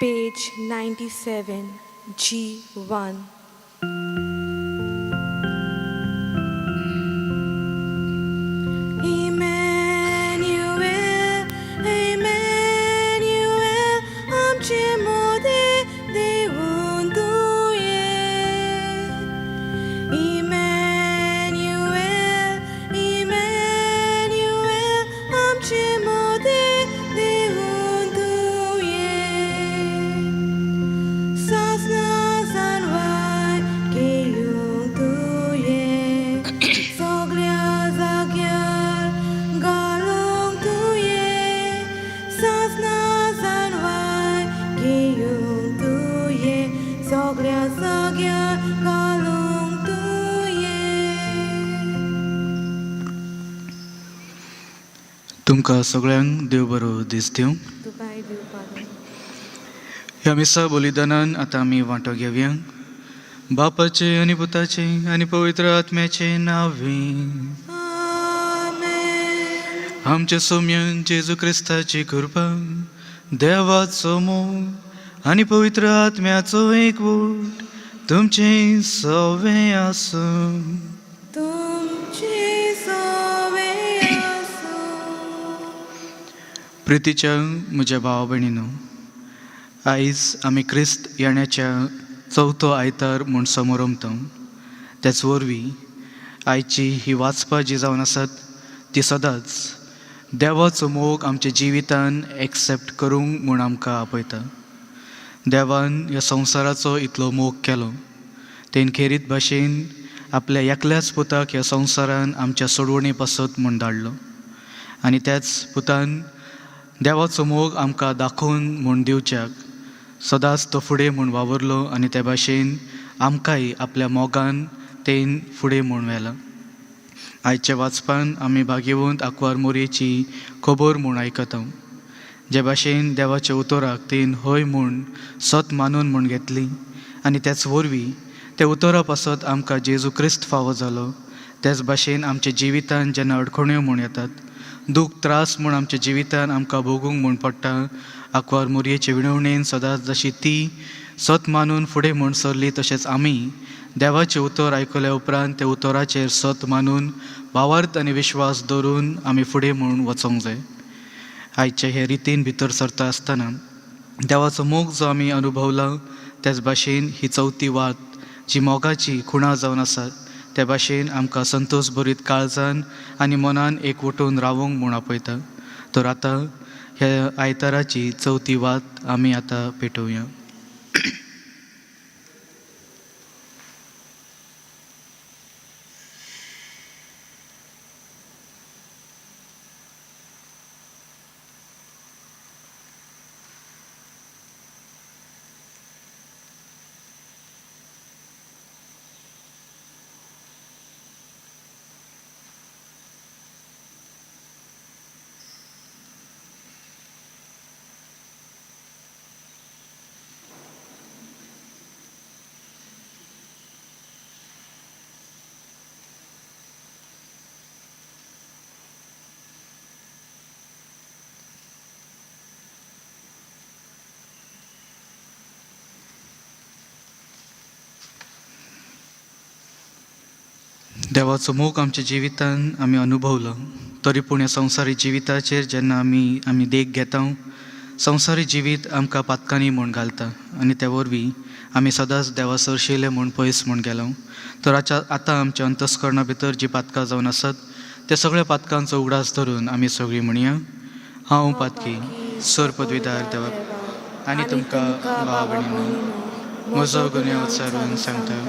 Page 97, G1. Emmanuel, Emmanuel, आमचे मोदे देवून Tuem. Emmanuel, Emmanuel, आमचे मोदे देवून तुये. सासना जानवाय घेवंक तुये, सगळ्या जाग्यार घालूंक तुये. सासना जानवाय घेवंक तुये, सगळ्या जाग्यार घालूंक तुये. तुमकां सगळ्यांक देव बरो दीस दिवं. तुकाय देव पादो. ह्या मिसा बलिदानान आतां आमी वांटो घेवया. बापाचे आनी पुताचे आनी पवित्र आत्म्याचे नांवे. आमेन. आमच्या सोम्यान जेजू क्रिस्ताची कृपा, देवाचो मोग आनी पवित्र आत्म्याचो एकवट तुमचें सवें आसूं. तुमचे सवे आसूं. प्रितीच्या म्हज्या भावा भयणीनो, आयज आमी क्रिस्त येण्याच्या चवथो आयतार म्हूण समोरमता. त्याच वरवीं आयची ही वाचपां जी जावन आसात ती सदांच देवाचो मोग आमच्या जिवितान एक्सेप्ट करूंक म्हूण आमकां आपयता. देवान ह्या संवसाराचो इतलो मोग केलो, तेन खेरीत भाशेन आपल्या एकल्याच पुताक ह्या संवसारान आमच्या सोडवणे पासत म्हूण धाडलो आनी त्याच पुतान देवाचो मोग आमकां दाखोवन म्हूण दिवच्याक सदांच तो फुडें म्हूण वावुरलो आनी त्या भाशेन आमकांय आपल्या मोगान तेन फुडें म्हूण व्हेलां. आयच्या वाचपान आमी भाग्यवंत आंकवार मोरयेची खबर म्हूण आयकता. जे भाशेन देवाच्या उतराक तेन हय म्हूण सत मानून म्हूण घेतली आनी त्याच वरवीं त्या उतरा पासत आमकां जेजू क्रिस्त फावो जालो, त्याच भाशेन आमच्या जिवितान जेन्ना अडखण्यो म्हूण येतात, दूख त्रास म्हूण आमच्या जिवितान आमकां भोगूंक म्हूण पडटा, आंकवार मोरयेचे विणवणेन सदांच जशी ती सत मानून फुडें म्हूण सरली, तशेंच आमी देवाचें उतर आयकल्या उपरांत त्या उतराचेर सत मानून भावार्थ आनी विश्वास दवरून आमी फुडें म्हूण वचोंक जाय. आयचे हे रितीन भितर सरता आसतना देवाचो मोग जो आमी अनुभवला, त्याच भाशेन ही चवथी वात जी मोगाची खुणा जावन आसा, त्या भाशेन आमकां संतोश भरीत काळजान आनी मनान एकवटून रावूंक म्हूण आपयता. तर आतां ह्या आयताराची चवथी वात आमी आतां पेटोवया. देवाचो मोग आमच्या जिवितान आमी अनुभवलो, तरी पूण ह्या संवसारी जिविताचेर जेन्ना आमी देख घेता, संवसारी जिवीत आमकां पातकांनी म्हूण घालता आनी त्या वरवीं आमी सदांच देवा सरशिले म्हूण पयस म्हूण गेलो. तर आतां आमच्या अंतस्करणा भितर जी पातकां जावन आसात त्या सगळ्या पातकांचो उगडास धरून आमी सगळीं म्हणया, हांव पातकी सर पदवीदार देवाक आनी तुमकां भाव भयणीनो म्हजो गुन्यांव उच्चारून सांगता.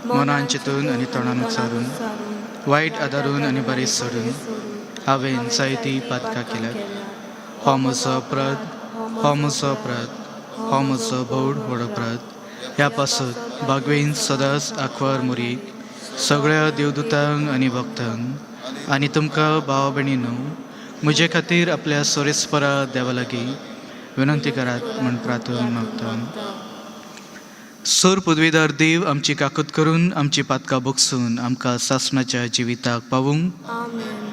मनान चिंतून आनी तोंडान उच्चारून, वायट आदारून आनी बरें सोडून हांवें जायतीं पातकां केल्यात. हो म्हजो अपराध, हो म्हजो अपराध, हो म्हजो भोव व्हड अपराध. ह्या पासत बागवेन सदांच आंकवार मोरयेक, सगळ्या देवदूतांक आनी भक्तांक आनी तुमकां भाव भयणीनो म्हजे खातीर आपल्या सोरेस्परा देवा लागीं विनंती करात म्हूण प्रार्थना मागता. सोर पदवीदार देव आमची काकूत करून आमची पातकां बगसून आमकां सासणाच्या जिविताक पावूंक. आमेन.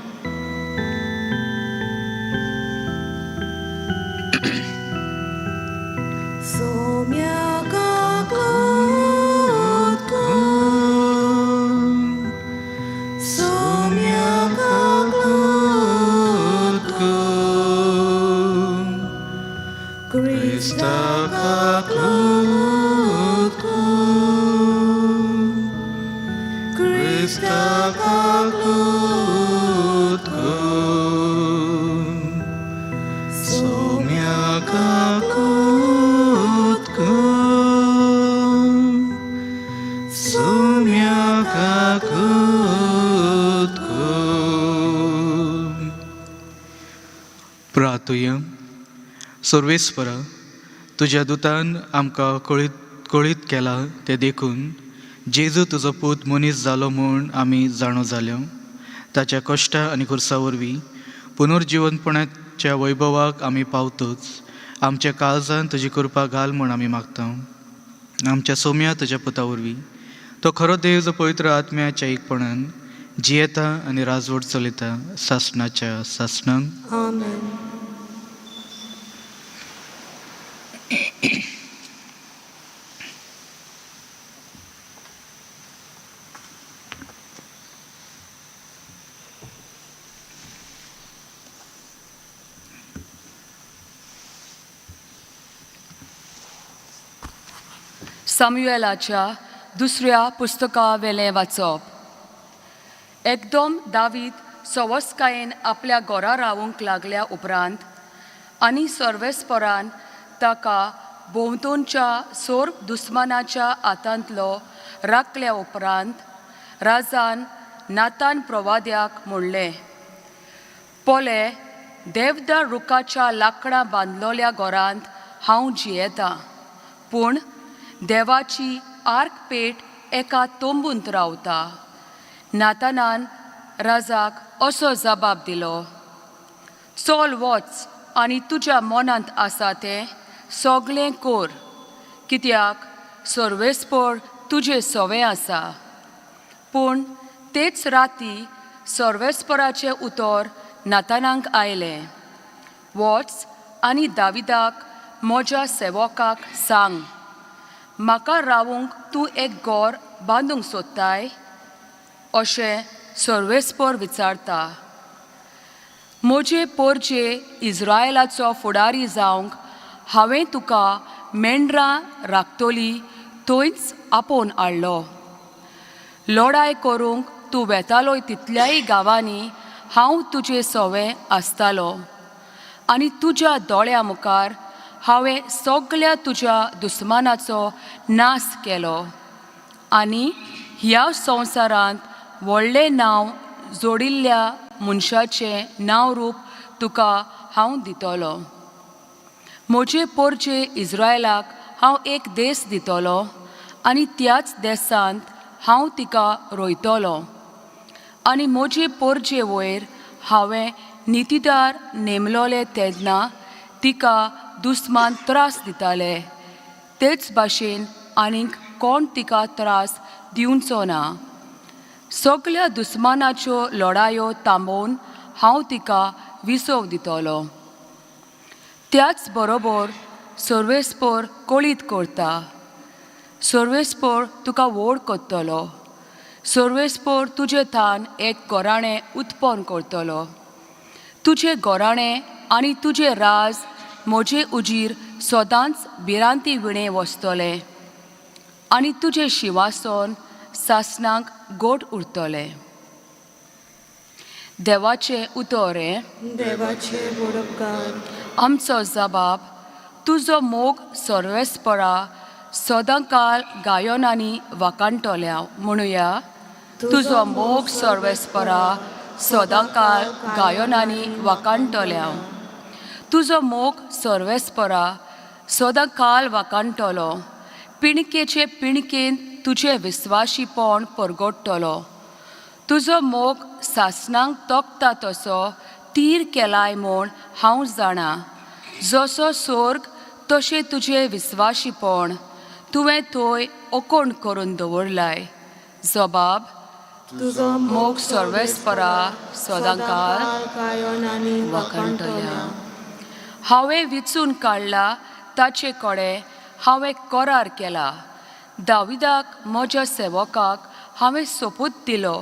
प्रार्थुया. सर्वेस्परा, तुज्या दुतान आमकां कळीत कळीत केलां तें देखून जेजू तुजो पूत मनीस जालो म्हूण आमी जाणो जाल्यो. ताच्या कश्टा आनी खुर्सा वरवीं पुनर्जिवनपणाच्या वैभवाक आमी पावतूच आमच्या काळजान तुजी कृपा घाल म्हूण आमी मागता, आमच्या सोम्या तुज्या पुता वरवीं. तो खरो देव जो पवित्र आत्म्याच्या एकपणान जियेता आनी राजवट चलयता सासणाच्या सासणांक. आमेन. सामुएलाच्या दुसऱ्या पुस्तकावेलें वाचप. एकदम दावीद सवस्कायेन आपल्या घरा रावूंक लागल्या उपरांत आनी सर्वेस्परान ताका भोंवतणच्या सोर दुस्मानाच्या हातांतलो राखल्या उपरांत राजान नातान प्रवाद्याक म्हणलें, पोले, देवदार रुखाच्या लांकडां बांदलोल्या घरांत हांव जियेतां, पूण देवाची आर्क पेट एका तंबूंत रावता. नातानान राजाक असो जबाब दिलो, चल वच आनी तुज्या मनांत आसा तें सगळें कर, कित्याक सर्वेस्पर तुजे सवें आसा. पूण तेच राती सर्वेस्पराचें उतर नातानाक आयलें, वच आनी दाविदाक म्हज्या सेवकाक सांग, म्हाका रावूंक तूं एक घर बांदूंक सोदताय अशें सर्वेस्पर विचारता. म्हजे पोरजे इज्रायलाचो फुडारी जावंक हांवें तुका मेंढरां राखतली थंयच आपोवन हाडलो. लडाय करूंक तूं वेतालोय तितल्याय गांवांनी हांव तुजे सवें आसतालो आनी तुज्या दोळ्या मुखार हांवें सगल्या तुज्या दुस्मानाचो नाश केलो आनी ह्या संवसारांत व्हडलें नांव जोडिल्ल्या मनशाचें नांव रूप तुका हांव दितलो. म्हजे पोरजे इज्रायलाक हांव एक देस दितलो आनी त्याच देसांत हांव तिका रोयतलो आनी म्हजे पोरजे वयर हांवें नितीदार नेमलोले तेन्ना तिका दुस्मान त्रास दिताले, तेच भाशेन आनीक कोण तिका त्रास दिवचो ना. सगल्या दुस्मानाच्यो लडायो थांबोवन हांव तिका विसव दितलो. त्याच बरोबर सर्वेस्पर कळीत करता, सर्वेस्पर तुका व्हड करतलो, सर्वेस्पर तुजें थान एक गोराणें उत्पन्न करतलो. तुजें गोराणें आनी तुजें राज म्हजे उजीर सदांच भिरांती विणें वसतलें आनी तुजें शिंवासन सासणाक गोट उरतलें. देवाचें उतर हें. देवाचे बोडपकार. आमचो जबाब, तुजो मोग सर्वेस्परा सदांकाल गायनांनी वाखाणटल्या. म्हणुया, तुजो मोग सर्वेस्परा सदांकाल गायनांनी वाखाणटल्या. तुजो मोग सर्वेस्परा सदांकाल वाखाणटलो, पिणकेचे पिणकेन तुजें विस्वाशीपण परगडटलो. तुजो मोग सासणांक तोखता तसो तीर केलाय म्हूण हांव जाणा. जसो सोर्ग तशें तुजें विस्वाशीपण तुवें थंय ओकोण करून दवरलाय. जबाब, तुजो मोग सर्वेस्परा सदांकाल गायनांनी वाखाणटल्या. हांवें विचून काडला ताचे कडेन हांवें करार केला, दाविदाक म्हज्या सेवकाक हांवें सोपूत दिलो,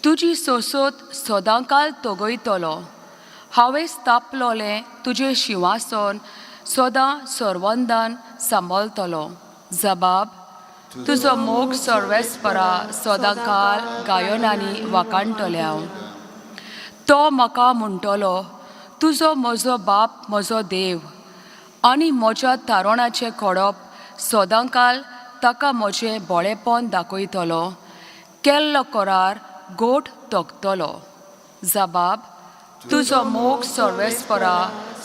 तुजी सोसोत सदांकाल तगयतलो. हांवें स्थापलोलें तुजें शिंवासन सदां सर्वंदान सांबाळटलो. जबाब, तुजो मोग सर्वेस्परा सदांकाल गायनांनी वाखाणटल्या. तो म्हाका म्हणटलो, तुजो म्हजो बाप म्हजो देव, आनी म्हज्या तारणाचें खडप सदांकाल ताका म्हजें बळेपण दाखयतलो, केल्लो करार गोठ तोखतलो. जबाब, तुजो मोग सर्वेस्परा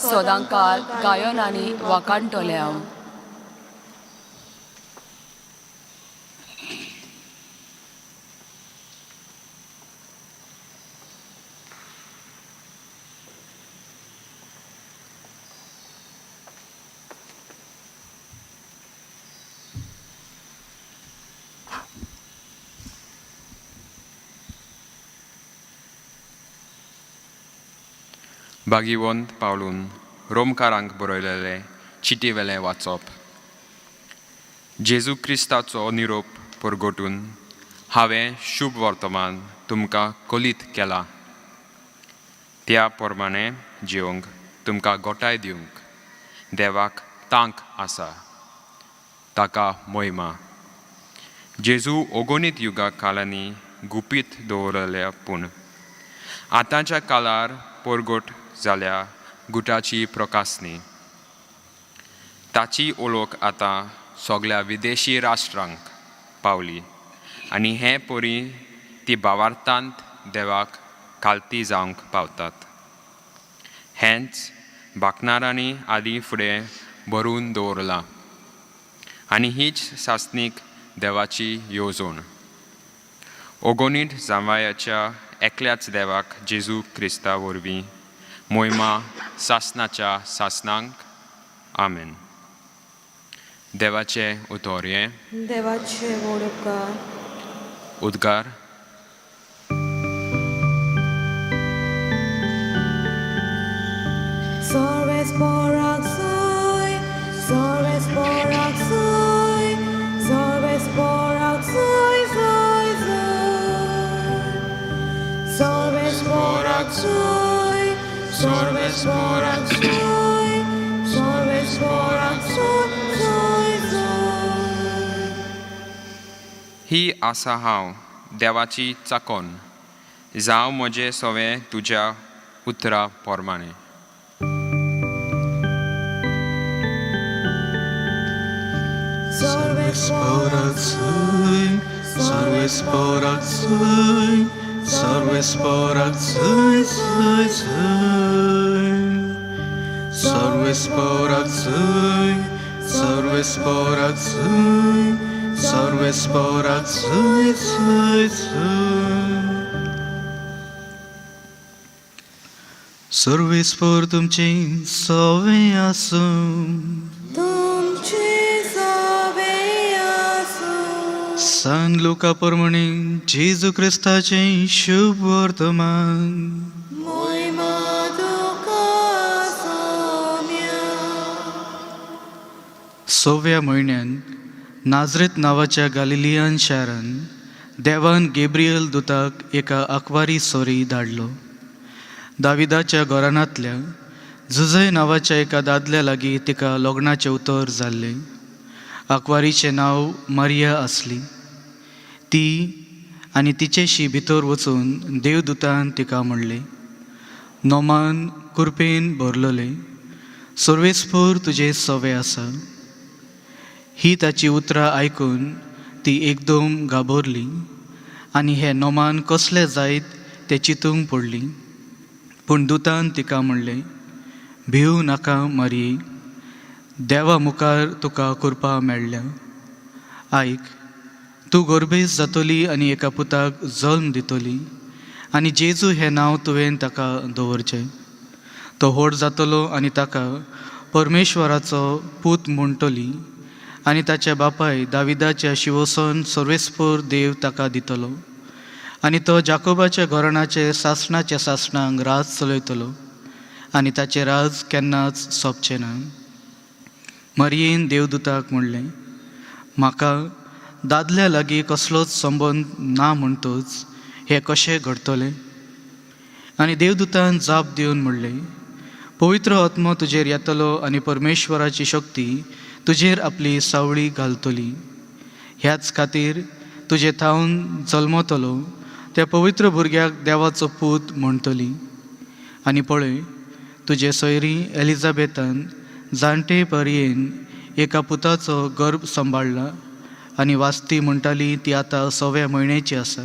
सदांकाल गायन आनी वाखाणटल्या. भागीवंत पावलून रोमकारांक बरयलेले चिटी वेलें वाचप. जेजू क्रिस्ताचो निरोप परगटून हांवें शुभ वर्तमान तुमकां कलीत केला. त्या प्रमाणे जिवंक तुमकां गोठाय दिवंक देवाक तांक आसा. ताका मोहिमा. जेजू ओगोनीत युगा कालांनी गुपीत दवरल्या पूण आतांच्या काळार परगट जाल्या गुटाची प्रकासनी. ताची ओळख आतां सगल्या विदेशी राष्ट्रांक पावली आनी हे परी ती भावार्थांत देवाक खालती जावंक पावतात. हेंच बाकणारांनी आदी फुडें भरून दवरलां आनी हीच सासणीक देवाची येवजण. ओगोनीत जांवयाच्या एकल्याच देवाक जेजू क्रिस्ता वरवीं मोहिमा सासनाच्या सासनांक. आमेन. देवाचें उतर हें. देवाचे व्हड उपकार. उद्गार. सर्वेस्पराक सोय, सर्वेस्पराक सोय, सर्वेस्पराक सोय, सोय, सोय. सर्वेस्पराक सोय, सर्वेस्पराक सोय, सर्वेस्पराक सोय, सोय, सोय. ही आसा हांव देवाची चाकोन जावं म्हजें सवें तुज्या उतरा प्रमाणें. सर्वेस्पराक सोय, सर्वेस्पराक सोय, सर्वेस्पराक सोय, सोय, सोय. सर्वेस्पराक सोय, सर्वेस्पराक सोय, सर्वेस्पराक सोय, सोय, सोय. सर्वेस्पर तुमचें सवें आसूं. तुमचे सवे आसूं. सान लुका प्रमाणे जेजू क्रिस्ताचें शुभ वर्तमान. मोहिमा तुका सोम्या. सव्या म्हयन्यान नाजरेत नांवाच्या गालिलियन शारान देवान गेब्रियल दुताक एका आंकवारी सोरी धाडलो. दाविदाच्या घराण्यांतल्या जुजय नांवाच्या एका दादल्या लागीं तिका लग्नाचें उतर जाल्लें. आंकवारीचें नांव मारिया आसली. ती आनी तिचेशी भितर वचून देवदूतान तिका म्हणलें, नोमान कुरपेन भरलेलें सर्वेस्पर तुजें सवें आसा. ही ताची उतरां आयकून ती एकदम घाबरली आनी हें नोमान कसलें जायत तें चिंतूंक पडली. पूण दुतान तिका म्हणलें, भिवू नाका मारये, देवा मुखार तुका कृपा मेळ्ळ्या. आयक, तूं गोरबेज जातली आनी एका पुताक जल्म दितली आनी जेजू हें नांव तुवें ताका दवरचें. तो व्हड जातलो आनी ताका परमेश्वराचो पूत म्हणटली आनी ताच्या बापाय दाविदाच्या शिवोसन सर्वेस्पर देव ताका दितलो आनी तो जाकोबाच्या घराण्याचे सासणाच्या सासणांक राज चलयतलो आनी ताचें राज केन्नाच सोंपचें ना. मरयेन देवदूताक म्हणलें, म्हाका दादल्या लागीं कसलोच संबंद ना म्हणटच हें कशें घडटलें? आनी देवदूतान जाप दिवन म्हणलें, पवित्र आत्मो तुजेर येतलो आनी परमेश्वराची शक्ती तुजेर आपली सावळी घालतली. ह्याच खातीर तुजे थावन जल्मतलो त्या पवित्र भुरग्याक देवाचो पूत म्हणटली. आनी पळय, तुजे सोयरी एलिजाबेतान जाणटे परयेन एका पुताचो गर्भ सांबाळ्ळा आनी वास्ती म्हणटाली ती आतां सव्या म्हयन्याची आसा.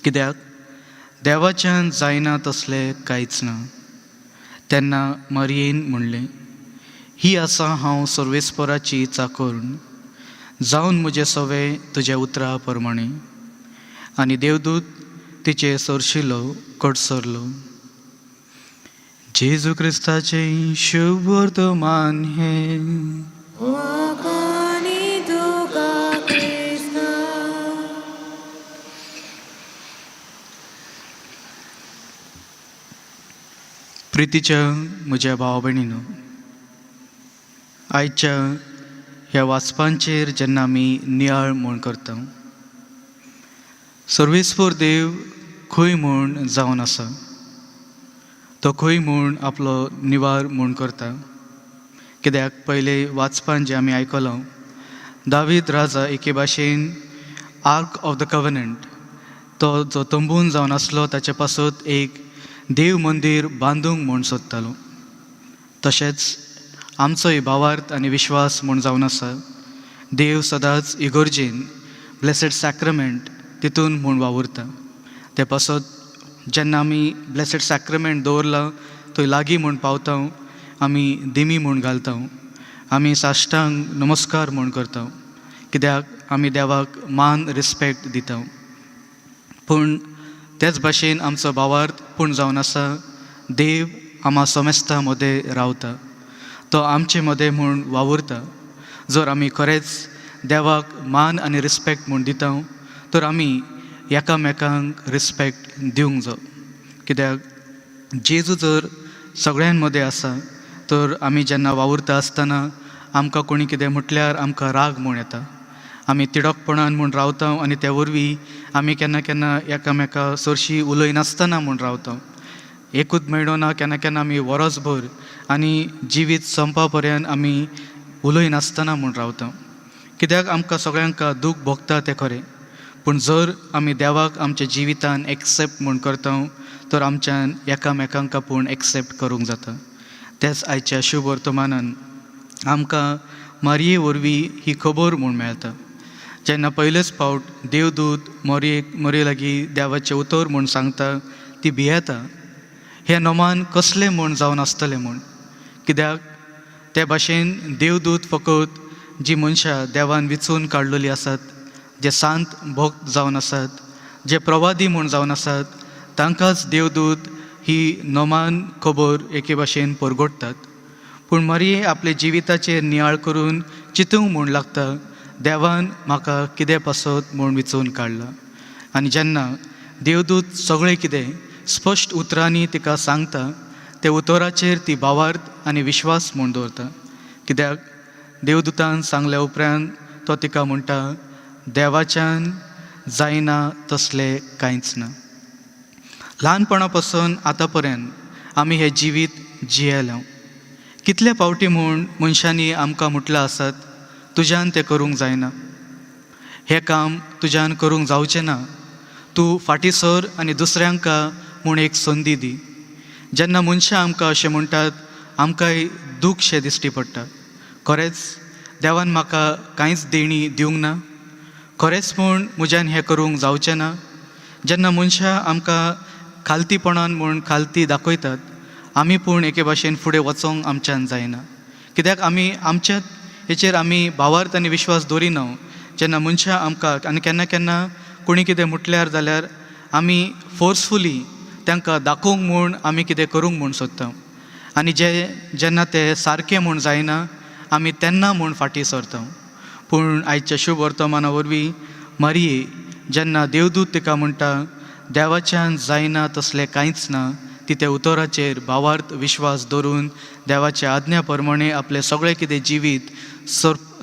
कित्याक देवाच्यान जायना तसलें कांयच ना. तेन्ना मारयेन म्हणलें, ही आसा हांव सर्वेस्पराची चाकूर्ण, जावन म्हजें सवें तुज्या उतरा प्रमाणें. आनी देवदूत तिचे सरशिलो कडसरलो. जेजू क्रिस्ताचें शुभ वर्तमान हें. वाखाणी तुका क्रिस्ता. प्रितीच्या म्हज्या भाव भयणीनो, आयच्या ह्या वाचपांचेर जेन्ना आमी नियाळ म्हूण करता, सर्वेस्पर देव खंय म्हूण जावन आसा, तो खंय म्हूण आपलो निवार म्हूण करता. कित्याक पयले वाचपान जें आमी आयकलां, दावीद राजा एके भाशेन आर्क ऑफ the covenant, तो जो तंबून जावन आसलो ताचे पासत एक देव मंदीर बांदूंक म्हूण सोदतालो. तशेंच आमचोय भावार्थ आनी विश्वास म्हूण जावन आसा, देव सदांच इगोर्जेन ब्लेसेड सॅक्रमेंट तितून म्हूण वावुरता. ते पासत जेन्ना आमी ब्लेसेड सॅक्रमेंट दवरलां थंय लागीं म्हूण पावता, आमी दिमी म्हूण घालता, आमी साश्टांग नमस्कार म्हूण करता, कित्याक आमी देवाक मान रिस्पेक्ट दिता. पूण तेच भाशेन आमचो भावार्थ पूण जावन आसा, देव आमा समेस्तां मदें रावता, तो आमचे मदें म्हूण वावुरता. जर आमी खरेंच देवाक मान आनी रिस्पेक्ट म्हूण दिता तर आमी एकामेकांक रिस्पेक्ट दिवंक जाय. कित्याक जेजू जर सगळ्यां मदें आसा तर आमी जेन्ना वावुरता आसतना आमकां कोणी कितें म्हटल्यार आमकां राग म्हूण येता, आमी तिडकपणान म्हूण रावता आनी त्या वरवीं आमी केन्ना केन्ना एकामेका सरशी उलयनासतना म्हूण रावता. एकूच म्हयनो ना, केन्ना केन्ना आमी वरसभर आनी जिवीत संपा पर्यंत आमी उलयनासतना म्हूण रावता. कित्याक आमकां सगळ्यांक दूख भोगता तें खरें, पूण जर आमी देवाक आमच्या जिवितान एक्सेप्ट म्हूण करता तर आमच्यान एकामेकांक पूण एक्सेप्ट करूंक जाता. तेच आयच्या शुभ वर्तमानान आमकां मारये वरवीं ही खबर म्हूण मेळटा. जेन्ना पयलेच फावट देवदूत मोरये लागीं देवाचें उतर म्हूण सांगता, ती भियेता, हें नमान कसलें म्हूण जावन आसतलें म्हूण. कित्याक ते भाशेन देवदूत फकत जी मनशां देवान विचून काडलेली आसात, जे सांत भक्त जावन आसात, जे प्रवादी म्हूण जावन आसात, तांकांच देवदूत ही नमान खबर एके भाशेन परगटतात. पूण मारये आपले जिविताचेर नियाळ करून चिंतूंक म्हूण लागता, देवान म्हाका कितें पासत म्हूण विचून काडलां. आनी जेन्ना देवदूत सगळें कितें स्पश्ट उतरांनी तिका सांगता, ते उतराचेर ती भावार्थ आनी विश्वास म्हूण दवरता. कित्याक देवदूतान सांगल्या उपरांत तो तिका म्हणटा, देवाच्यान जायना तसलें कांयच ना. ल्हानपणा पासून आतां पर्यंत आमी हें जिवीत जियेल्या. कितले फावटी म्हूण मनशांनी आमकां म्हटलां आसत, तुज्यान तें करूंक जायना, हें काम तुज्यान करूंक जावचें ना, तूं फाटीं सर आनी दुसऱ्यांक म्हूण एक संदी दी. जेन्ना मनशां आमकां अशें म्हणटात आमकांय दुखशें दिश्टी पडटा. खरेंच देवान म्हाका कांयच देणी दिवंक ना, खरेंच म्हूण म्हज्यान हें करूंक जावचें ना. जेन्ना मनशां आमकां खालतीपणान म्हूण खालती दाखयतात, आमी पूण एके भाशेन फुडें वचोंक आमच्यान जायना. कित्याक आमी आमच्या हेचेर आमी भावार्थ आनी विश्वास दवरिना. जेन्ना मनशां आमकां आनी केन्ना केन्ना कोणी कितें म्हटल्यार जाल्यार आमी फोर्सफुली तांकां दाखोवंक म्हूण आमी कितें करूंक म्हूण सोदता, आनी जे जेन्ना ते सारकें म्हूण जायना आमी तेन्ना म्हूण फाटीं सरता. पूण आयच्या शुभ वर्तमाना वरवीं मारये जेन्ना देवदूत तिका म्हणटा, देवाच्यान जायना तसलें कांयच ना, ती त्या उतराचेर भावार्थ विश्वास दवरून देवाच्या आज्ञा प्रमाणे आपलें सगळें कितें जिवीत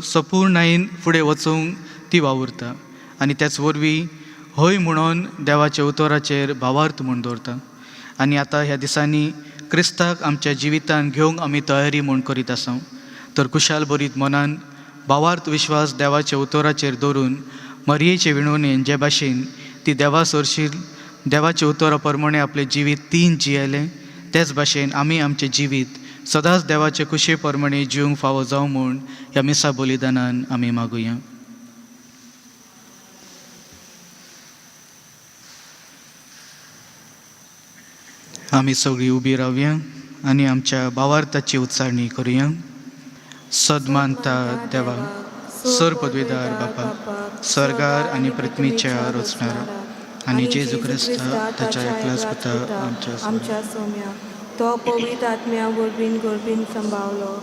सपूर्णायेन फुडें वचूंक ती वावुरता आनी त्याच वरवीं हय म्हणून देवाच्या उतराचेर भावार्थ म्हूण दवरता. आनी आतां ह्या दिसांनी क्रिस्ताक आमच्या जिवितान घेवंक आमी तयारी म्हूण करीत आसा. तर कुशाल बरीत मनान भावार्थ विश्वास देवाच्या उतराचेर दवरून मरयेचे विणवणेन जे भाशेन ती देवा सरशील देवाच्या उतरा प्रमाणे आपलें जिवीत तीन जियेलें, तेच भाशेन आमी आमचें जिवीत सदांच देवाचे कुशे प्रमाणे जिवंक फावो जावं म्हूण ह्या मिसा बलिदानान आमी मागुया. आमी सगळीं उबी रावया आनी आमच्या भावार्थाची उच्चारणी करुया. सदमानता देवा, सर पदवीदार बापा, स्वर्गार आनी पृथ्वीच्या रचणारा आनी जेजू क्रिस्त ताच्या एकल्याच पुता आमच्या आमच्या सोम्या, तो पवित्र आत्म्या वरवीं गर्भीन संभावलो,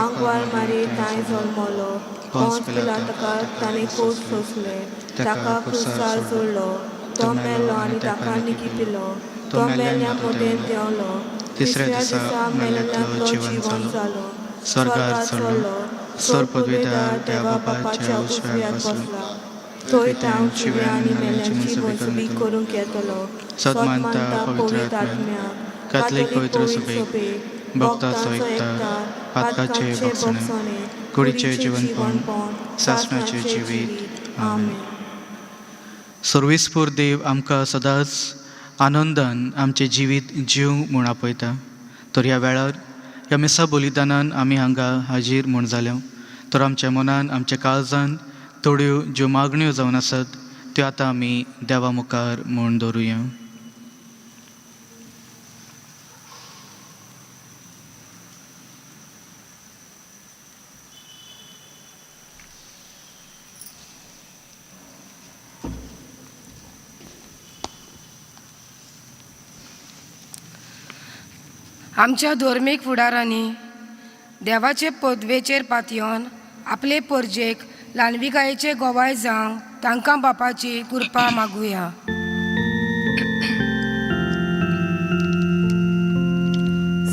आंकवार मारी तांय जल्मलो, पोंस पिलाताका ताणें कोट सोंसले, ताका क्रुसार सोडलो, तो मेलो आनी ताका निकिपिलो, तो मेल्ल्या मदें देंवलो, तिसऱ्या दिसा मेल्ल्यांतलो जिवन जालो, स्वर्गार चडलो, सर पदवीदार देवा बापाच्या उजव्याक बसलो, थंय तांव जिव्या आनी मेल्यांची मनसुबी करूंक येतलो. सदमानता पवित्र आत्म्या, कातलीक पवित्र सभेक, भक्ताचो एकतार, पातकाचे भोगसणे, कुडीचें जिवनपण, सासणाचें जिवीत. आमेन. सर्वेस्पूर देव आमकां सदांच आनंदान आमचें जिवीत जिवंक म्हूण आपयता. तर ह्या वेळार ह्या मिसा बलिदानान आमी हांगा हाजीर म्हूण जाल्या, तर आमच्या मनान आमच्या काळजान थोड्यो ज्यो मागण्यो जावन आसात त्यो आतां आमी देवा मुखार म्हूण दवरुया. आमच्या धर्मीक फुडारांनी देवाचे पदवेचेर पातयेवन आपले परजेक ल्हानविकायेचे गोवाय जावंक तांकां बापाची कृपा मागुया.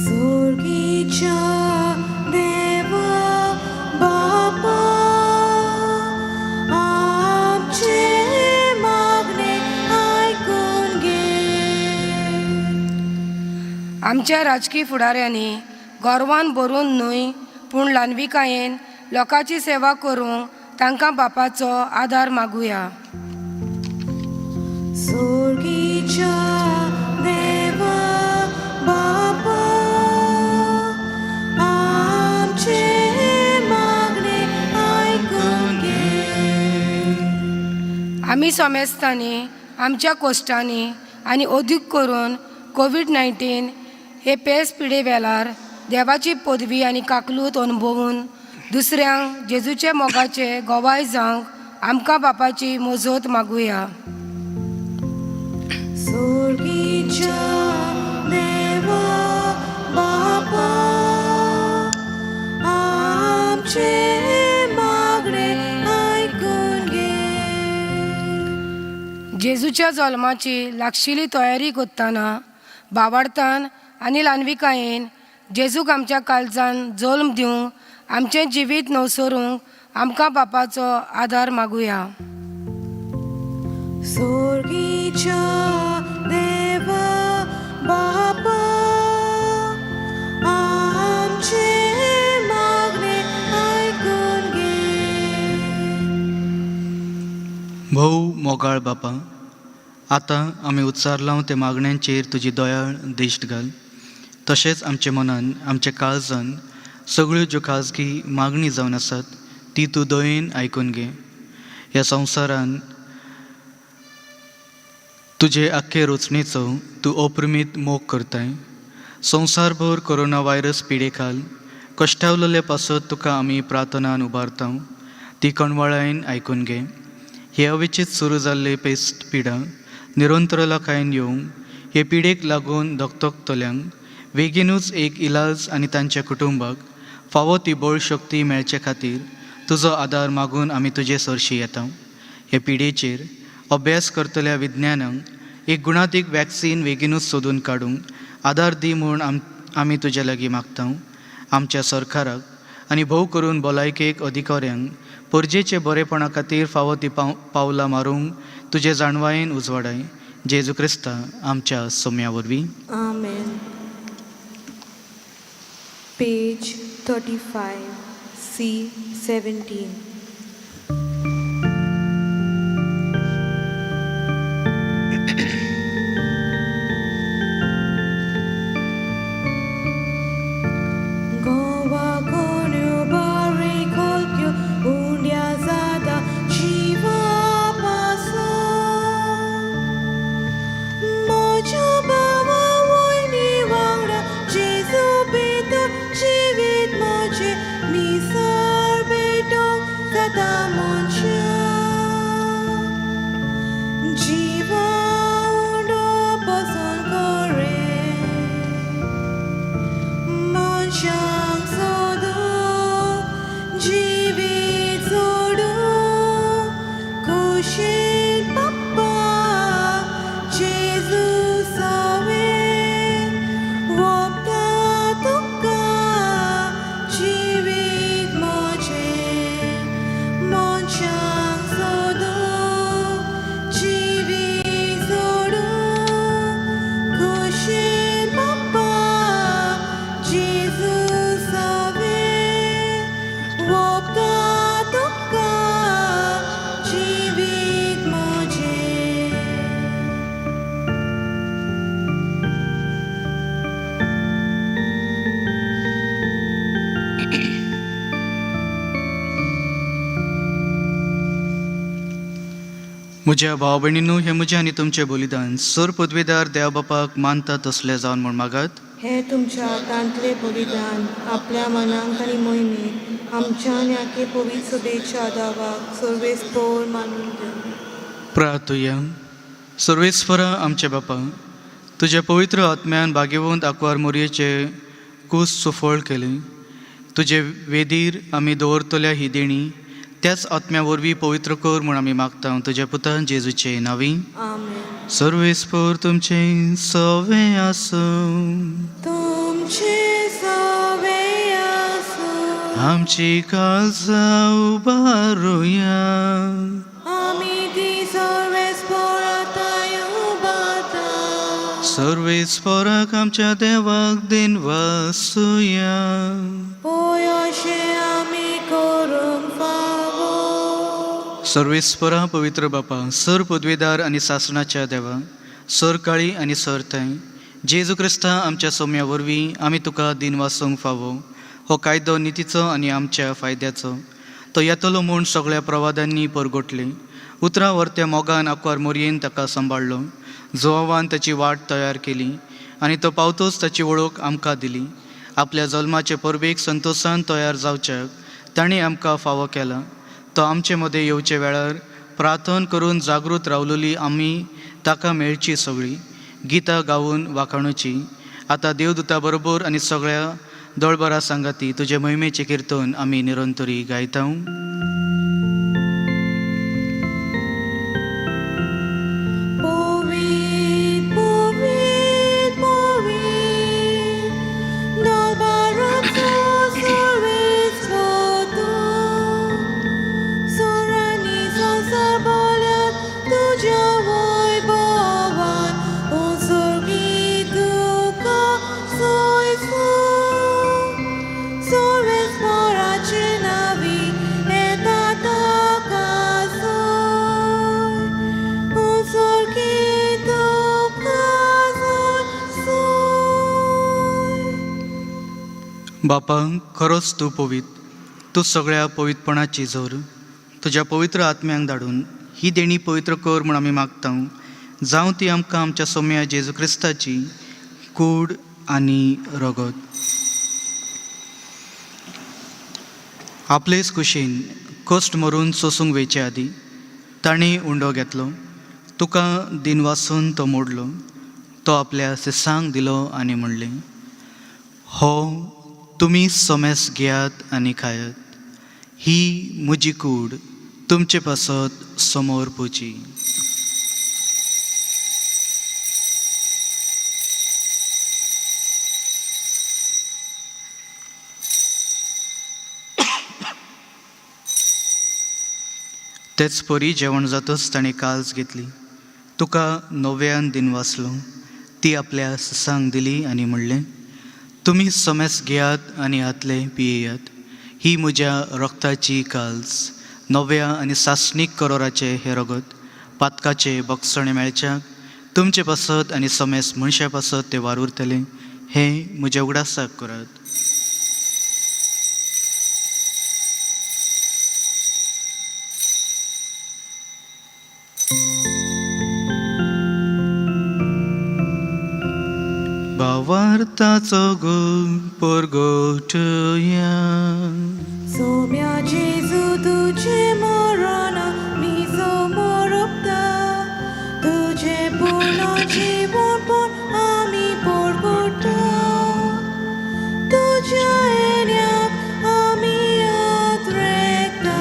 सोर्गीच्या देवा बापा, आमचें मागणें आयकून घे. आमच्या राजकी फुडाऱ्यांनी गोरवान भरून न्हय पूण ल्हानविकायेन लोकांची सेवा करूंक तांकां बापाचो आदार मागुया. सोर्गीच्या देवा बापा, आमचें मागणें आयकून घे. आमी सोमेस्तांनी आमच्या कोश्टांनी आनी अदीक करून कोवीड-19 हे पेस पिडे वेळार देवाची पदवी आनी काकलूत अणभवून दुसऱ्यांक जेजूचे मोगाचे गोवाय जावंक आमकां बापाची मजत मागुया. सोर्गीच्या देवा बापा, आमचें मागणें आयकून घे. जेजूच्या जल्माची लागशिल्ली तयारी करतना बावार्थान आनी ल्हानविकायेन जेजूक आमच्या काळजान जल्म दिवंक आमचें जिवीत नवसरूंक आमकां बापाचो आदार मागुया. सोर्गीच्या देवा बापा, आमचें मागणें आयकून घे. भोव मोगाळ बापा, आतां आमी उच्चारलां ते मागण्यांचेर तुजी दयाळ दिश्ट घाल. तशेंच आमच्या मनान आमच्या काळजान सगळ्यो ज्यो खाजगी मागणी जावन आसात ती तूं दयेन आयकून घे. ह्या संवसारान तुजे आख्खे रचणेचो तूं अप्रमीत मोग करताय. संवसारभर कोरोना व्हायरस पिडे खाल कश्टावलेले पासत तुका आमी प्रार्थनान उबारता, ती कणवळायेन आयकून घे. हे अवेचीत सुरू जाल्ले पेस्ट पिडा निरंतरलाकायेन येवंक हे पिडेक लागून धकधकतल्यांक बेगीनूच एक इलाज आनी तांच्या कुटुंबाक फावो ती बळ शक्ती मेळचे खातीर तुजो आदार मागून आमी तुजे सरशी येता. हे पिडेचेर अभ्यास करतल्या विज्ञानांक एक गुणातीक वॅक्सीन बेगीनूच सोदून काडूंक आदार दी म्हूण आमी तुजे लागीं मागता. आमच्या सरकाराक आनी भोव करून भलायकेक अधिकाऱ्यांक परजेचे बरेपणा खातीर फावो ती पावलां मारूंक तुजे जाणवायेन उजवाडाय. जेजू क्रिस्ता आमच्या सोम्या वरवीं. आमेन. Page 35, C 17. Goa कोण्यो बारी खोलक्यो उंड्या जाता जिवा पासून, म्हज्या भावा वयली म्हज्या भाव भयणीनू, हें म्हजें आनी तुमचें बलिदान सर पदवेदार देव बापाक मानता तसलें जावन म्हूण मागात. हे तुमच्या हातांतले बलिदान आपल्या मनांक आनी मोहिमेक आमच्या आनी आखे पवित्र सभेच्या दावाक सर्वेस्पोर मानून दिवं. प्रार्थुया. सर्वेस्परा आमच्या बापा, तुज्या पवित्र आत्म्यान भाग्यवंत आंकवार मोरयेचे कूस सुफळ केलें. तुजे वेदीर आमी दवरतल्या ही देणी त्याच आत्म्या वरवीं पवित्र कर म्हूण आमी मागता, तुज्या पुतान जेजूचे नांवी. आमेन. सर्वेस्पोर तुमचें सवें आसूं. तुमचे सवे आसूं. आमची काळजां उबारुया. आमी ती सर्वेस्पोराताय उबारता. सर्वेस्पोराक आमच्या देवाक दिन वासुया. पळय अशें आमी करूंक फावो. सर्वेस्परा पवित्र बापा, सर पदवेदार आनी सासणाच्या देवा, सर काळी आनी सर थंय जेजू क्रिस्ता आमच्या सोम्या वरवीं आमी तुका दिन वासूंक फावो. हो कायदो नितीचो आनी आमच्या फायद्याचो. तो येतलो म्हूण सगळ्या प्रवादांनी परगटले. उतरां वर्त्या मोगान आंकवार मोरयेन ताका सांबाळ्ळो. जुवावान ताची वाट तयार केली आनी तो पावतोच ताची वळख आमकां दिली. आपल्या जल्माचे परबेक संतोशान तयार जावच्याक ताणें आमकां फावो केला. तो आमचे मदें येवचे वेळार प्रार्थन करून जागृत रावलेली आमी ताका मेळची सगळीं गितां गावून वाखाणुची. आतां देवदूता बरोबर आनी सगळ्या दळबरा सांगाती तुजे मोहिमेचें किर्तन आमी निरंतरी गायता. पवित्र, पवित्र, पवित्र, दरबाराचो सर्वेस्पर तूं. सुरांनी संवसार भरल्यात तुज्या वैभवान, ओ स्वर्गी तुका सोयसूं. सर्वेस्पराचे नांवी येता ताका सोय. ओ स्वर्गी तुका सोयसूं. बापा, खरोच तूं पवित्र, तूं सगळ्या पवित्रपणाची जोर. तुज्या पवित्र आत्म्यांक धाडून ही देणी पवित्र कर म्हूण आमी मागता. जावं ती आमकां आमच्या सोम्या जेजू क्रिस्ताची कूड आनी रगत. आपलेच कुशीन कश्ट मरून सोसूंक वेचे आदीं ताणें उंडो घेतलो, तुका दिनवासून तो मोडलो, तो आपल्या शिसांक दिलो आनी म्हणलें, हो तुमी सोमेस घेयात आनी खायात. ही म्हजी कूड तुमचे पासत समोर पुची. तेच परी जेवण जातच ताणें काल्स घेतली, तुका नव्यान दिन वाचलो, ती आपल्या ससांक दिली आनी म्हणलें, तुमी समेस घेयात आनी हातले पियेयात. ही म्हज्या रक्ताची काल्स, नव्या आनी सासणीक करोराचें हें रगत पातकाचें बक्षणें मेळच्याक तुमचे पासत आनी समेस मनशा पासत तें वावुरतलें. हें म्हज्या उगडासाक करात. भावार्थाचो गुण परगटया. सोम्या जेजू, तुजें मरण आमी समोरपता, तुजें पूर्ण जिवनपण आमी परगटा. तुज्या येण्याक आमी आत्रेकता.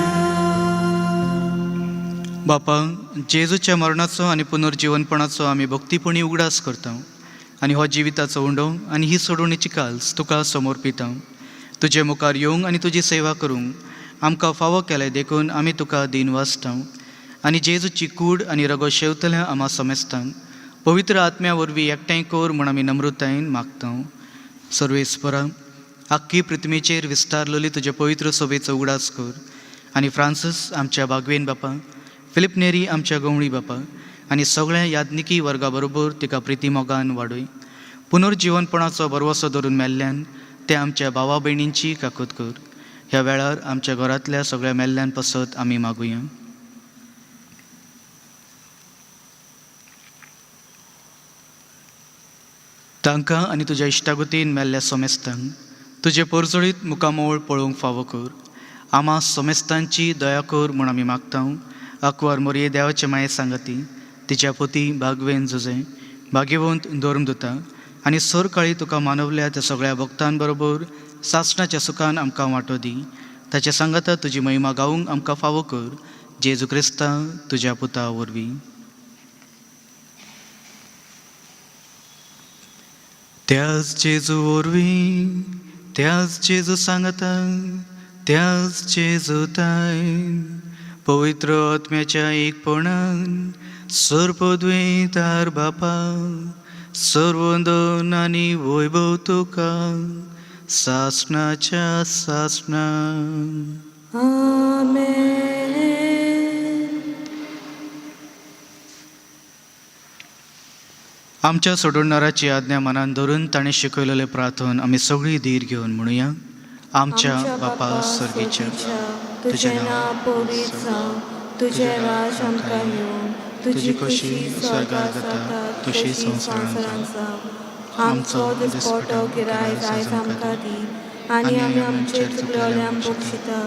बापा, जेजूच्या मरणाचो आनी पुनर्जिवनपणाचो आमी भक्तीपणी उगडास करता आनी हो जिविताचो उंडो आनी ही सोडवणीची काल्स तुका समर्पिता. तुजे मुखार येवंक आनी तुजी सेवा करूंक आमकां फावो केलें देखून आमी तुका दीन वाचता. आनी जेजूची कूड आनी रगत शेवतल्या आमा समेस्तांक पवित्र आत्म्या वरवीं एकठांय कर म्हूण आमी नम्रतायेन मागता. सर्वेस्परा, आख्खी पृथ्वीचेर विस्तारलेली तुजे पवित्र सोबेचो उगडास कर आनी फ्रांसीस आमच्या बागवेन बापा, फिलीप नेरी आमच्या गवळी बापा आनी सगळ्या याज्ञिकी वर्गा बरोबर तिका प्रिती मोगान वाडय. पुनर्जिवनपणाचो भरवसो धरून मेल्ल्यान ते आमच्या भावा भयणींची काकूत कर. ह्या वेळार आमच्या घरांतल्या सगळ्या मेल्ल्यान पासत आमी मागुया. तांकां आनी तुज्या इश्टागतीन मेल्ल्या सोमेस्तांक तुजे पोरजोळीत मुखामोळ पळोवंक फावो कर. आमा सोमेस्तांची दया कर म्हूण आमी मागता. आंकवार मोरये देवाचे माये सांगाती तिच्या पोती बागवेन जुजें भाग्यवंत धर्मदुता आनी सरकाळी तुका मानवल्या त्या सगळ्या भक्तां बरोबर सासणाच्या सुखान आमकां वांटो दी. ताच्या सांगाता तुजी महिमा गावूंक आमकां फावो कर, जेजू क्रिस्ता तुज्या पुता वरवीं. त्याच जेजू वरवीं, त्याच जेजू सांगता, त्याच जेजू ताय पवित्र आत्म्याच्या एकपणान सर्पद्वैतार बापा सर्वंदन आनी वैभव तुका सासणाच्या सासणा. आमेन. आमच्या सोडवणाराची आज्ञा मनान धरून ताणें शिकयलेलें प्रार्थन आमी सगळीं धीर घेवन म्हणुया. आमच्या बापा सर्गीच्या, तुजें नांव पवित्र जावं, तुजें राज आमकां येवं, तुजी खुशी स्वर्गार जाता तशी संवसारांत जावं. आमचो दिसपटो गिरायक आयज आमकां दी आनी आमी आमचे चुकलेल्यांक बक्षिता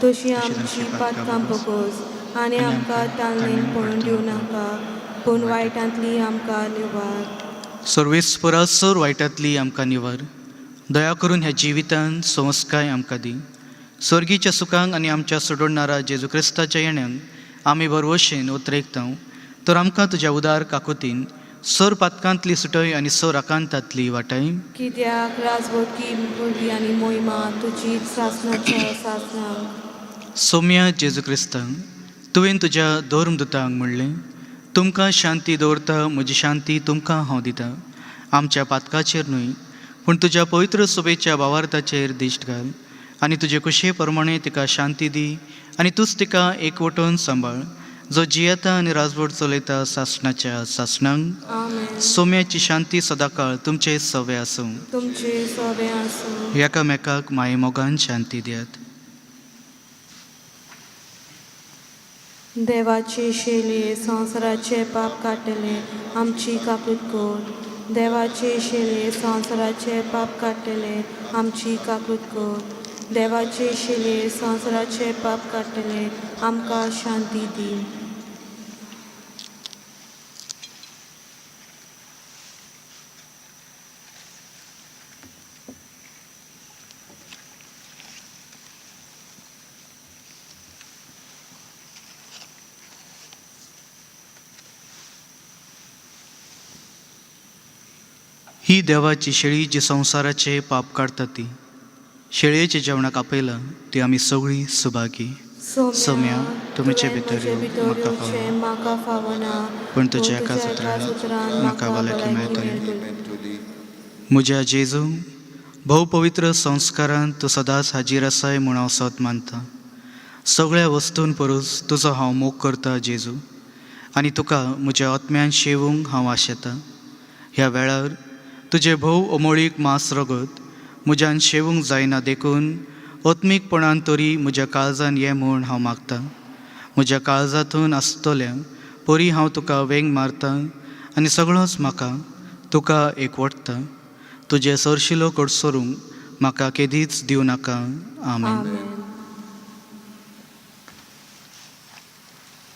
तशी आमची पातकां भोगोस आनी आमकां तालनेन पळोवन दिवं नाका, पूण वायटांतली आमकां निवार. सर्वेस्परा सर वायटांतली आमकां निवार. दया करून ह्या जिवितान संस्काय आमकां दी. स्वर्गीच्या सुखांक आनी आमच्या सोडवणारा जेजू क्रिस्ताच्या येण्याक आमी भरवशेन उतरेकता, तर आमकां तुज्या उदार काकुतीन सर पातकांतली सुटय आनी सर आकांतांतली वाटाय. कित्याक राजवटकी पूर्वी आनी मोहिमा तुजी सासणाच्या सासणाक. सोम्या जेजू क्रिस्ता, तुवें तुज्या धर्मदुतांक म्हणलें, तुमकां शांती दवरता, म्हजी शांती तुमकां हांव दितां. आमच्या पातकाचेर न्हय, पूण तुज्या पवित्र सभेच्या भावार्थाचेर दिश्ट घाल आनी तुजे कुशे प्रमाणे तिका शांती दी आनी तूंच तिका एकवटून सांबाळ, जो जियेता आनी राजवट चलयता सासणाच्या सासणांक. आमेन. सोम्याची शांती सदांकाळ तुमचे सवे आसूं. तुमचे सोबे आसूं. एकामेकाक मायेमोगान शांती दियात. देवाचे शेले संवसाराचे पाप काडटले, आमची काकूत कर. देवाचे शेले संवसाराचे पाप काडटले, आमची काकूत कर. देवाचे शेले संवसाराचे पाप काडटले, आमकां शांती दी. ही देवाची शेळी जी संवसाराचे पाप काडटा ती शेळयेच्या जेवणाक आपयला ती आमी सगळीं सुभागी. सोम्या, तुमचे भितर येवंक म्हाका म्हाका फावना, पूण तुज्या एका उतरान म्हाका भलायकी मेळटली. म्हज्या जेजू, भोव पवित्र संस्कारान तूं सदांच हाजीर आसाय म्हूण हांव सत मानता. सगळ्या वस्तून परस तुजो हांव मोग करता जेजू, आनी तुका म्हज्या आत्म्यान शेवूंक हांव आशेतां. ह्या वेळार तुजें भोव अमोळीक मांस रगत म्हज्यान शेवूंक जायना, देखून आत्मीकपणान तरी म्हज्या काळजान ये म्हूण हांव मागतां. म्हज्या काळजांतून आसतल्या परी हांव तुका वेंग मारता आनी सगळोच म्हाका तुका एकवटता. तुजें सरशिलो कडसरूंक म्हाका केदीच दिवं नाका. आमेन. आमेन.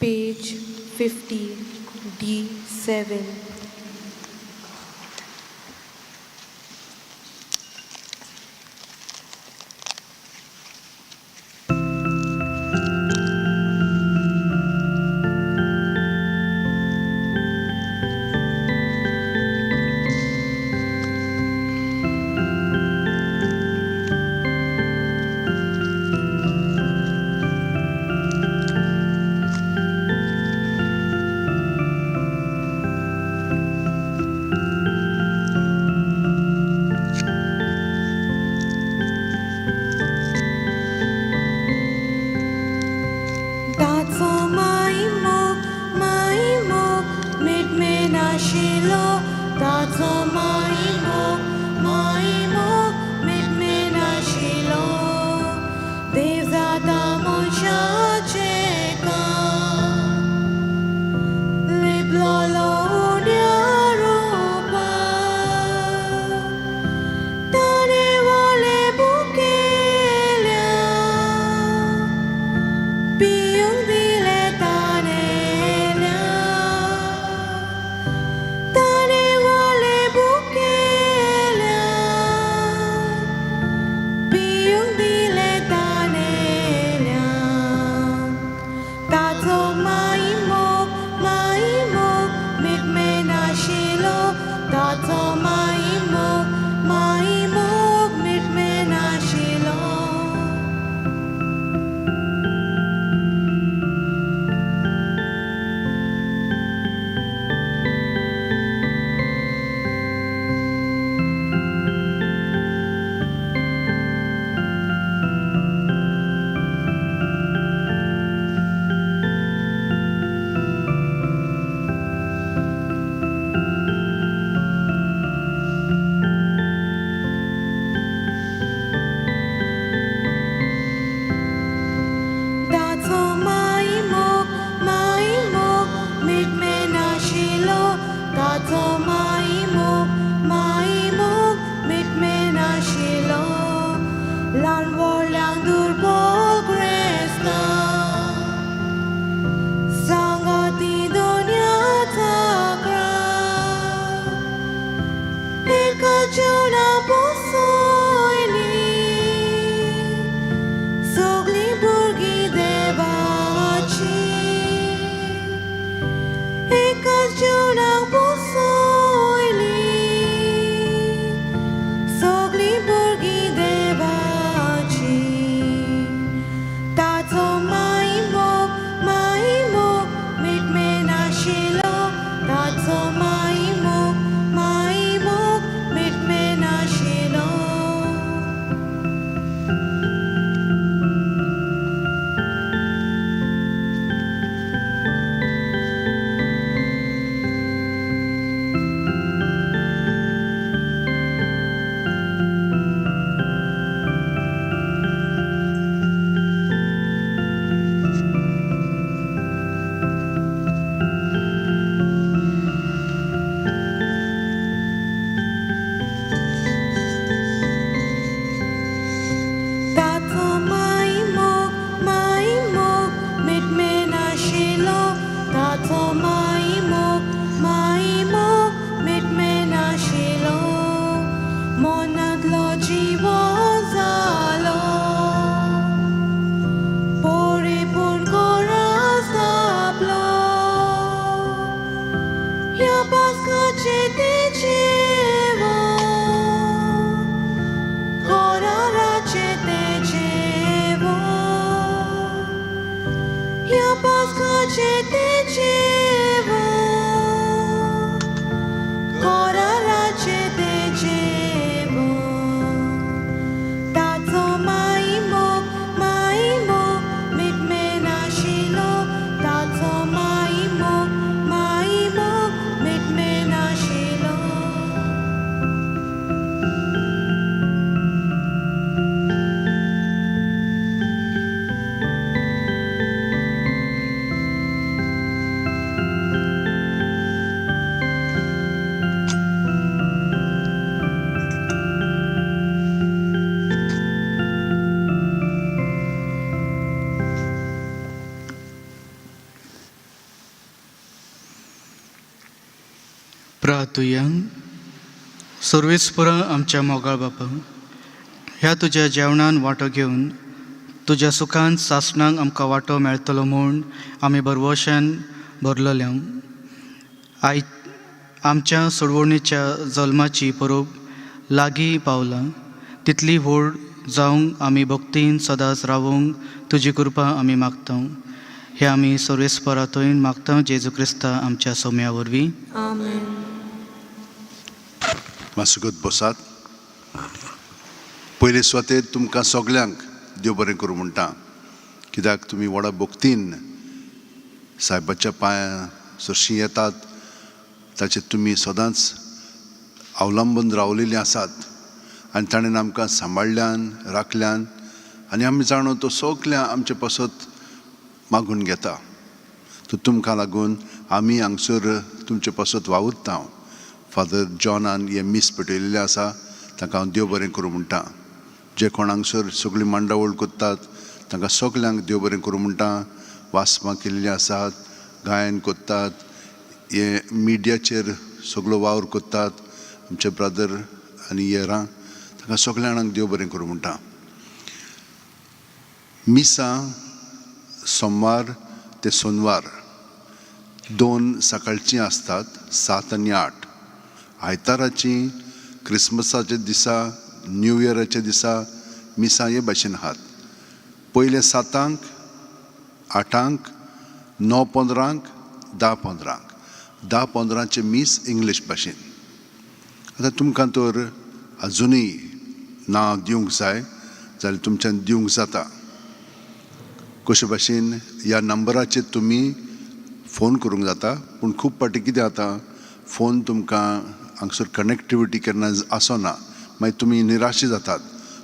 Page 50, D7. प्रार्थुया. सर्वेस्परा आमच्या मोगाळ बापा, ह्या तुज्या जेवणान वांटो घेवन तुज्या सुखान सासणाक आमकां वांटो मेळटलो म्हूण आमी भरवशान भरलेले. I आमच्या सोडवणीच्या जल्माची परब लागीं पावला, तितली व्हड जावंक आमी भक्तीन सदांच रावूंक तुजी कृपा आमी मागता. हे आमी सर्वेस्परा थंय मागता, जेजू क्रिस्ता आमच्या सोम्या वरवीं. आमेन. मातसो बसात. पयले सुवातेर तुमकां सगल्यांक देव बरें करूं म्हणटा, कित्याक तुमी व्हडा भक्तीन सायबाच्या पांया सरशीं येतात. ताचेर तुमी सदांच अवलंबून रावलेलीं आसात आनी ताणें आमकां सांबाळ्ळ्यान, राखल्यान आनी आमी जाणो तो सगळ्या आमचे पासत मागून घेता. तर तुमकां लागून आमी हांगसर तुमचे पासत वावुरता. फादर जॉनान हें मीस पेटयलेलें आसा, तांकां हांव देव बरें करूं म्हणटा. जे कोण हांगसर सगळी मांडावळ करतात तांकां सगल्यांक देव बरें करूं म्हणटा. वाचपां केल्लीं आसात, गायन करतात, हे मिडियाचेर सगळो वावर करतात आमचे ब्रदर आनी येरां, तांकां सगल्या जाणांक देव बरें करूं म्हणटा. मिसां सोमवार ते सोनवार 2 सकाळचीं आसतात, 7 आनी 8. आयताराची, क्रिसमसाच्या दिसा, न्यू इयराच्या दिसा मिसां हे भाशेन आहात. पयले 7, 8, 9:15, 10:15. 10:15 मीस इंग्लीश भाशेन. आतां तुमकां तर आजुनूय नांव दिवंक जाय जाल्यार तुमच्यान दिवंक जाता. कशे भाशेन ह्या नंबराचेर तुमी फोन करूंक जाता, पूण खूब फावटी कितें जाता, फोन तुमकां हांगसर कनेक्टिविटी केन्ना आसना, मागीर तुमी निराशी जातात.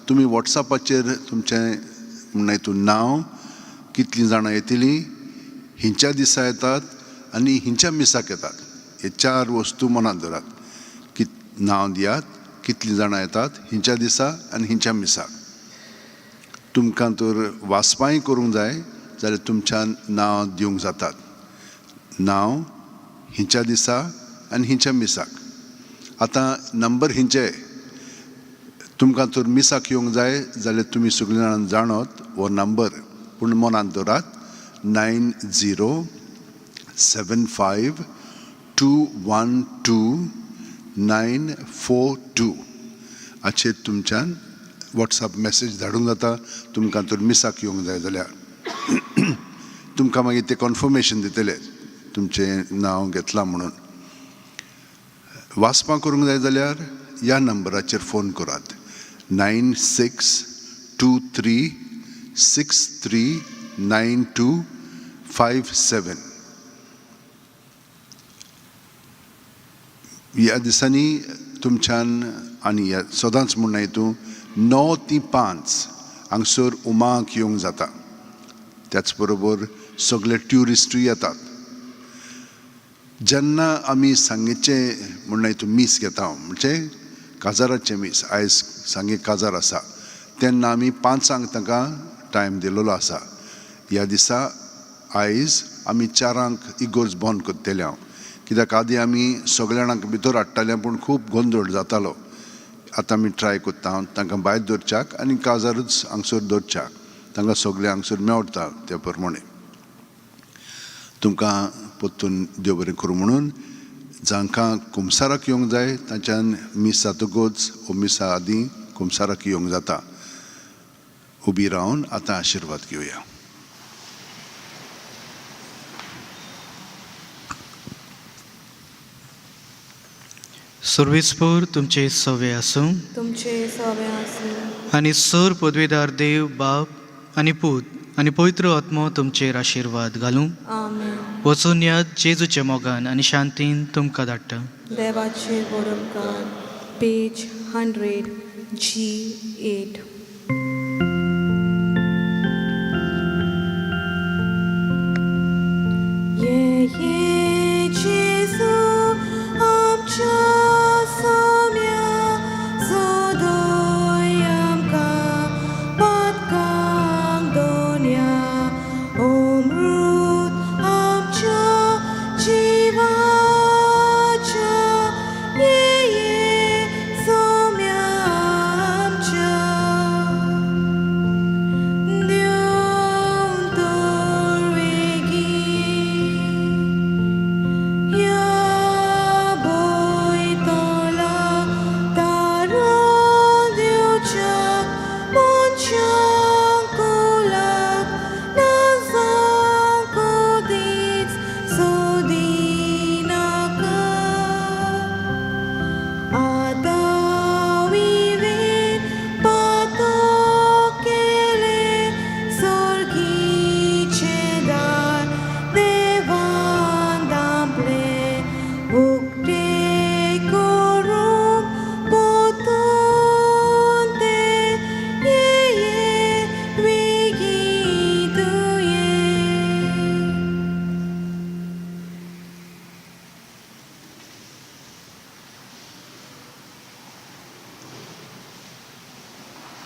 तुमी वॉट्सॅपाचेर तुमचें म्हणणें हितून नांव, कितलीं जाणां येतलीं, हिंच्या दिसा येतात आनी हिंच्या मिसाक येतात, हे 4 वस्तू मनांत दवरात. नांव दियात, कितलीं जाणां येतात, हिंच्या दिसा आनी हिंच्या मिसाक. तुमकां तर वाचपांय करूंक जाय जाल्यार तुमच्यान नांव दिवंक जातात. नांव, हिंच्या दिसा आनी हिंच्या मिसाक. आतां नंबर हिंचे, तुमकां तर मिसाक येवंक जाय जाल्यार तुमी सगळीं जाणां जाणत हो नंबर, पूण मनांत दवरात 90 75 212 942. हाचेर तुमच्यान वॉट्सॅप मॅसेज धाडूंक जाता तुमकां तर मिसाक येवंक जाय जाल्यार. तुमकां मागीर ते कन्फर्मेशन दितले तुमचें नांव घेतलां म्हणून. वाचपां करूंक जाय जाल्यार ह्या नंबराचेर फोन करात 96 23 63 92 57. ह्या दिसांनी तुमच्यान आनी ह्या सदांच म्हणना हितून 9 ते 5 हांगसर उमाक येवंक जाता. त्याच बरोबर सगळे ट्युरिस्टूय येतात. जेन्ना आमी सांगेचें म्हणणें हितून मीस घेता, म्हणजे काजाराचें मीस, आयज सांगे काजार आसा, तेन्ना आमी 5 तांकां टायम दिलेलो आसा. ह्या दिसा आयज आमी 4 इगोर्ज बंद करतले हांव, कित्याक आदी आमी सगल्या जाणांक भितर हाडटाले पूण खूब गोंदळ जातालो. आतां आमी ट्राय करता हांव तांकां भायर दवरच्याक आनी काजारूच हांगसर दवरच्याक, तांकां सगळें हांगसर मेवता त्या प्रमाणे. तुमकां परतून देव बरें करूं म्हणून जांकां कुमसाराक येवंक जाय तांच्यान मीस जातकूच ओ मिसा आदीं कुमसाराक येवंक जाता. उबी रावन आतां आशिर्वाद घेवया. सर्वेस्पर तुमचे सवे आसूं, तुमचे सवे आसूं. आनी सर पदवेदार देव बाप आनी पूत आनी पवित्र आत्मो तुमचेर आशिर्वाद घालूं. आमेन. वचून याद जेजूच्या मोगान आनी शांतीन तुमकां धाडटा. देवाचे बरोबकार. पेज 100 G8.